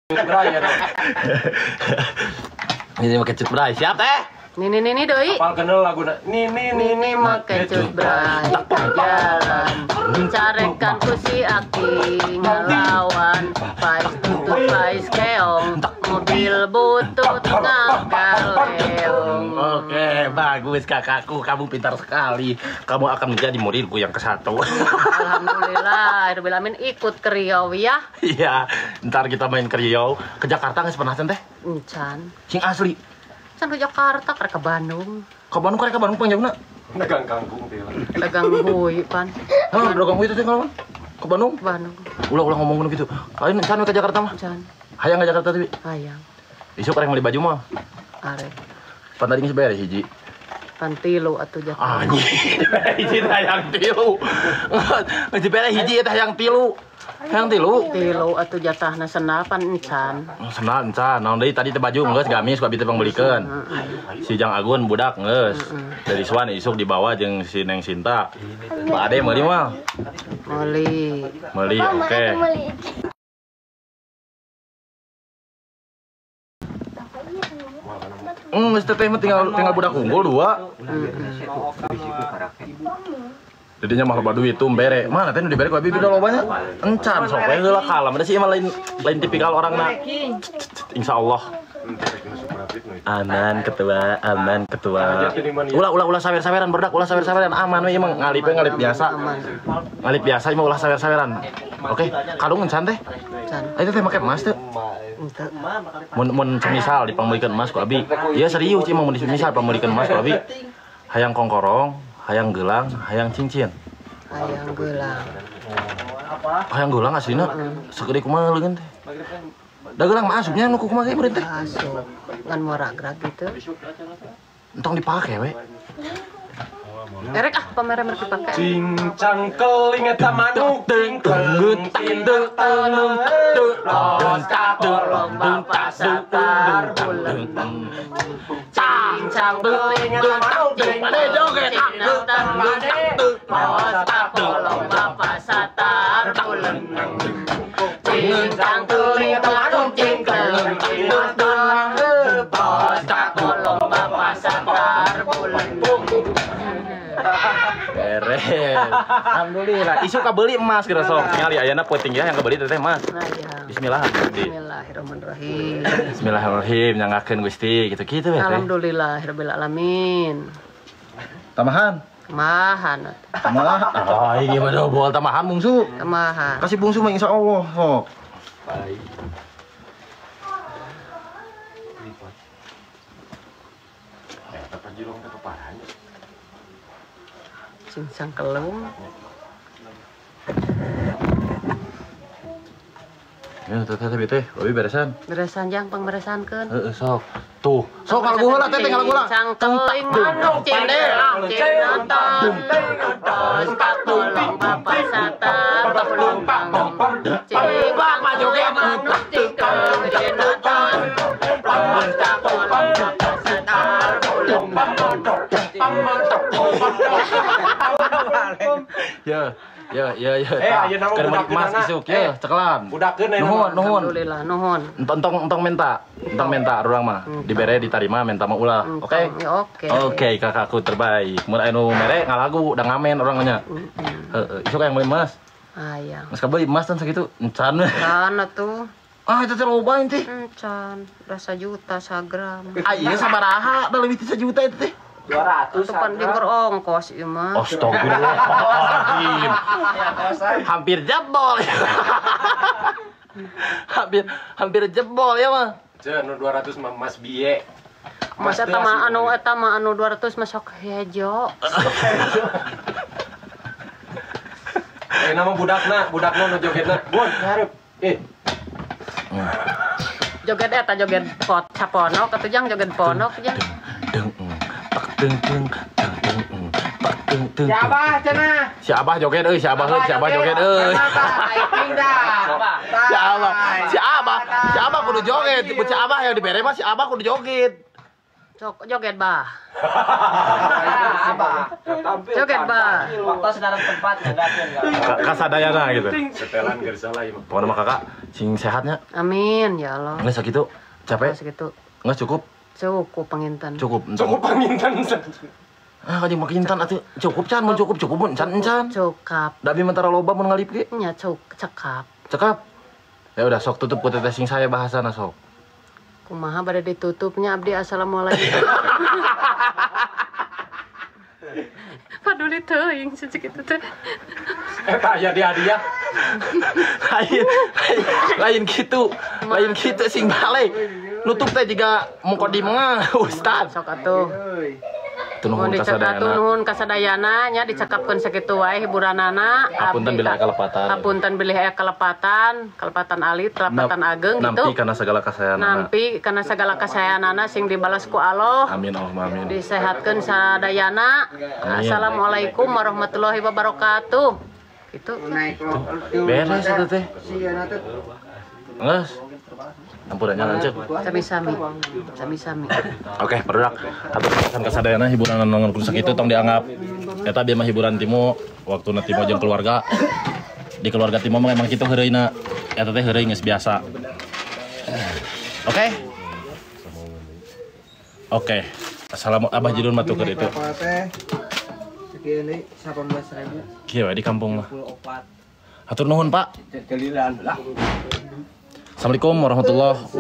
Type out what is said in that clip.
Bray ya. Ini make cut bray, siap teh? Nini nini doi. Apal kenal lagu nini nini make cut bray. Jalan carekan ku si Aki ngelawan pais tutut pais keong mobil butut ngakaleong. Oke, bagus kakakku, kamu pintar sekali. Kamu akan menjadi muridku yang ke-1. Alhamdulillah, rabbil alamin, ikut ke Riau ya. Iya, ntar kita main ke Riau. Ke Jakarta nggak pernah teh? Encan. Sing asli. Can ke Jakarta, karek ke Bandung. Ke Bandung, karek ke Bandung pangjauhna. Dagang kangkung teh. Dagang hui pan. Hah, dagang hui teh kalau ke Bandung? Bandung. Ulah-ulah ngomong gitu. Lain encan ke Jakarta mah. Encan. Hayang ke Jakarta tapi? Hayang. Isuk karek meuli baju mah. Arek. Pan tadi geus bayar hiji. Pan tilu atuh Jakarta. Anjing, hiji teh hayang tilu. Geus dibere hiji teh hayang tilu. Hayang tilu. Tilu atuh jatahna sendal pan encan. Sendal encan. Naon deui tadi teh baju geus gamis ku abi teh pangbeulikeun. Si Jang Agun budak geus. Dari Swan isuk dibawa jeung si Neng Sinta. Pak Ade meuli mah? Meuli. Meuli, oke. Geus teteh mah tinggal budak unggul 2. Jadinya mah loba duit tuh bere. Mana teh nu dibere ku abi beda lobanya? Encan sok we heula kalem. Da sih mah lain tipikal orangna. Insyaallah. Aman ketua, aman ketua. Ulah ulah ulah sawer-saweran berdak, ulah sawer-saweran aman we emang ngalip we ngalip biasa. Ngalip biasa emang ulah sawer-saweran. Oke, kalung encan teh? Encan. Itu teh make emas teh. Mun mun semisal dipangmeulikeun emas ku abi. Ieu serius ieu mah mun semisal pangmeulikeun emas ku abi. Hayang kongkorong, hayang gelang, hayang cincin. Hayang gelang. Hayang gelang aslina segede kumaha leungeun teh. Da gelang mah asupnya nu kumaha ge meureun teh. Asup. Ngan moragrag gitu. Entong dipake we. Erek ah pamer merek dipake. Cincang keling eta manuk cingkeng teng los kakolong bapak satar bulen. Cincang keling eta manuk cingkeng los kakolong bapak satar bulen. Cincang keling eta manuk cingkeng los kakolong bapak satar bulen. Beres. Alhamdulillah. Isu kabeli emas geura sok. Tingali ayana poe tinggi yang kabeli teh emas. Bismillah. Bismillahirrahmanirrahim. Bismillahirrahmanirrahim. Nyangakeun Gusti gitu-gitu we teh. Alhamdulillahirabbil alamin. Tambahan. Tambahan. Tambahan. Oh, ini mah dobol tambahan bungsu. Tambahan. Kasih bungsu mah insyaallah sok. Baik. Cincang kelung. Ya, teh teh teh, abi beresan. Beresan jang pangberesankeun. Heeh, sok. Tuh, sok ngalagu heula teh ngalagu heula. Cincang keling manuk cingkeng nonton. Terus katulong bapak satar tulung. Bapak joget manuk cingkeng nonton. Terus katulong bapak satar tulung. Ya, ya, ya, ya. Keur meuli emas isuk ya, cekelan. Budakeun aya. Nuhun, nuhun. Alhamdulillah, nuhun. Entong minta, entong minta urang mah. Dibere ditarima minta mah ulah. Oke? Oke. Oke, kakakku terbaik. Mun aya nu mere ngalagu udah ngamen urang nya. Heeh, isuk aya meuli emas. Hayang. Geus kabeli emas tan sakitu encan. Encan atuh. Ah, itu teh loba teh. Encan, udah sajuta sagram. Ah, iya sabaraha, da leuwih ti sajuta itu teh. 200 pan dingkor ongkos ieu mah. Astagfirullahaladzim. Hampir jebol. Hampir jebol ya mah. Ceun nu 200 mah emas biye. Mas eta mah anu eta mah anu 200 mah sok hejo. Eh nama budakna, budakna nu jogetna. Bun, hareup. Eh. Joget eta joget pot saponok atuh jang joget ponok jang. Deng deng deng deng deng deng deng. Si Abah cenah. Si Abah joget euy, si Abah euy, si Abah joget euy. Si Abah, si Abah, si Abah kudu joget. Si Abah yang dibere mah si Abah kudu joget. Sok joget bah. Joget bah. Waktu sekarang tempat kasadayana gitu. Setelan geus salah ieu. Pokona mah kakak sing sehatnya. Amin ya Allah. Geus sakitu. Capek? Sakitu. Geus cukup? Cukup panginten. Cukup. Cukup panginten. Ah, kajing makintan atuh cukup can mun cukup cukup mun can can. Cukap. Da abi mentara loba mun ngalip ge. Nya cekap. Cekap. Ya udah sok tutup ku teteh sing saya bahasana sok. Kumaha bade ditutupnya abdi assalamualaikum. Paduli teuing sakitu teh. Eta aya di hadiah. Lain kitu. Lain kitu sing balik. Nutup teh jiga mukodimah ustad. Sok atuh. Nuhun kasadayana. Nuhun kasadayana nya dicekapkeun sakitu wae hiburanana. Hapunten bilih aya kalepatan. Hapunten bilih aya kalepatan, kalepatan alit, kalepatan ageng gitu. Nampi kana segala kasayanana. Nampi kana segala kasayanana sing dibalas ku Allah. Amin Allahumma amin. Disehatkeun sadayana. Assalamualaikum warahmatullahi wabarakatuh. Gitu. Beres eta teh. Geus. Ampun nya lanjut. Sami-sami. Sami-sami. Oke, barudak. Atur pesan kasadayana hiburan nonton kudu sakitu tong dianggap eta bieu mah hiburan Timo, waktuna Timo jeung keluarga. Di keluarga Timo mah emang kitu heureuyna. Eta teh heureuy geus biasa. Oke. Oke. Assalamualaikum Abah Jidun mah tuh keur itu. Sekian deui 18.000. Kieu we di kampung mah. Hatur nuhun, Pak. Assalamualaikum warahmatullahi.